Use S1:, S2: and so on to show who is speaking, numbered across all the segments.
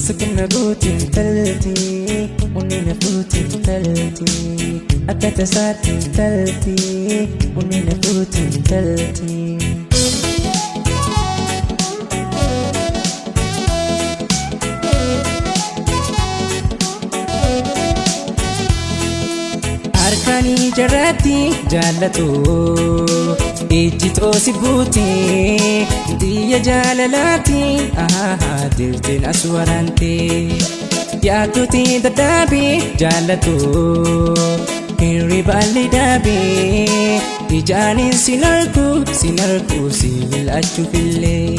S1: Sukna goote intalti, onni na fuute intalti, akka tasaatti intalti, onni na fuute intalti. Harkaanii jarratti jaallatu ijji xoosi buute xiyya jaalalaati dirteen as waraante yaaddooti dadhaabee jaallatu hirribaalli dhaabee ijaanin sin argu sin argu si mil'achuufillee.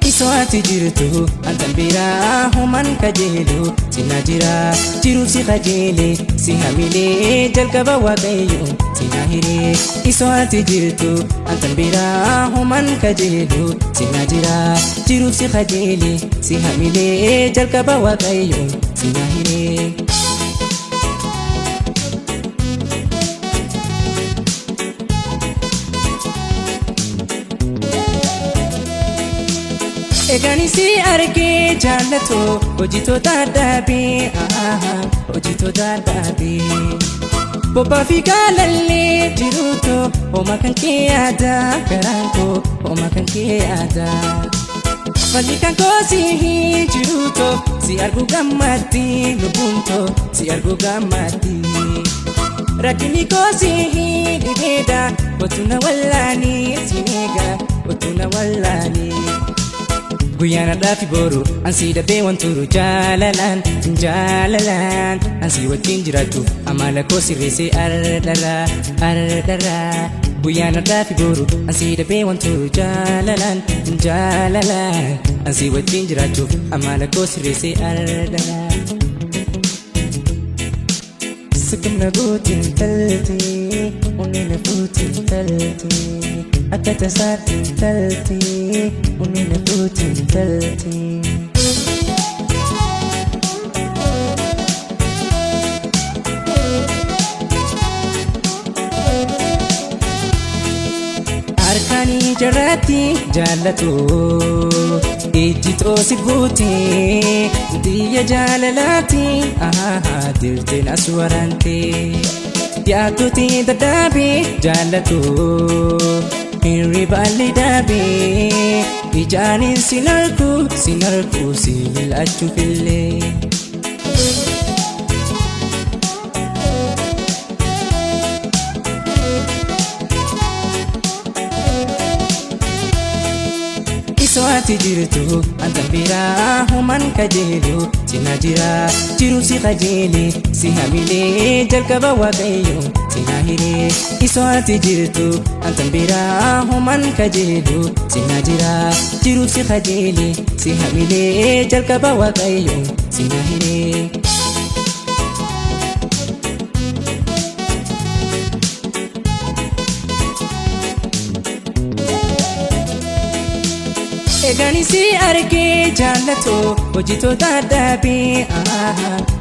S1: Isoo ati jirtu antan biraa human kajeelu sina jira jiruuf si kajeele si hamilee jalqaba waaqayyo sina hiree. Isoo ati jirtu antan biraa human kajeelu sina jira jiruuf si kajeele si hamilee jalqaba waaqayyo sina hiree. Egaan si argee jaallatu hojitoota dhaabee, hojitoota dhaabee. Bobbaa fi gaalallee jiruutu hooma kan kee yaada garaan koo hooma kan kee yaada. Falli kan koo si jiruutu si argu gammatti lubbuun too si argu gammatti. Rakkinni koo si dhibeedha kottu na wallaanii si eega kottu na wallaanii. Guyyaan har'aa fi boru ansii dhabee wanturu jaalalaan jaalalaan ansii wajjin jiraachuuf amala koo sirreessee ardharraa ardharraa. Guyyaan har'aa fi boru ansii dhabee wanturu jaalalaan jaalalaan ansii wajjin jiraachuuf amala koo sirreessee ardharraa. Sukna goote intalti, onni na fuute intalti, akka tasaatti intalti, onni na fuute intalti. Harkaanii jarratti jaallatu ijji xoosi buute xiyya jaalalaati dirteen as waraante yaaddooti dadhaabee jaallatu hirribaalli dhaabee ijaanin sin argu sin argu si mil'achuufillee. Isoo ati jirtu antan biraa human kajeelu sina jira jiruuf si kajeele si hamilee jalqaba waaqayyo sina hiree. Isoo ati jirtu antan biraa human kajeelu sina jira jiruuf si kajeele si hamilee jalqaba waaqayyo sina hiree. Egaan si argee jaallatu hojitoota dhaabee,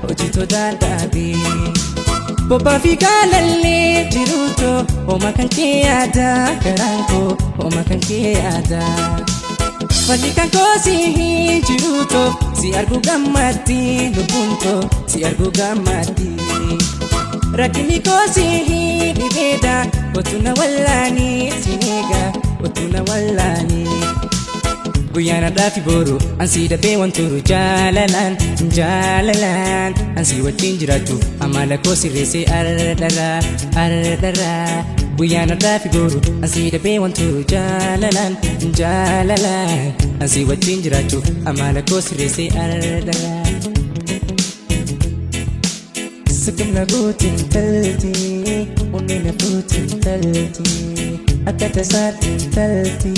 S1: hojitoota dhaabee. Bobbaa fi gaalallee jiruutu hooma kan kee yaada garaan koo hooma kan kee yaada. Falli kan koo si jiruutu si argu gammatti lubbuun too si argu gammatti. Rakkinni koo si dhibeedha kottu na wallaanii si eega kottu na wallaanii. Guyyaan har'aa fi boru ansii dhabee wanturu jaalalaan jaalalaan ansii wajjin jiraachuuf amala koo sirreessee ardharraa ardharraa. Guyyaan har'aa fi boru ansii dhabee wanturu jaalalaan jaalalaan ansii wajjin jiraachuuf amala koo sirreessee ardharraa. Sukna goote intalti, onni na fuute intalti, akka tasaatti intalti,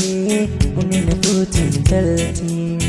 S1: onni na fuute intalti.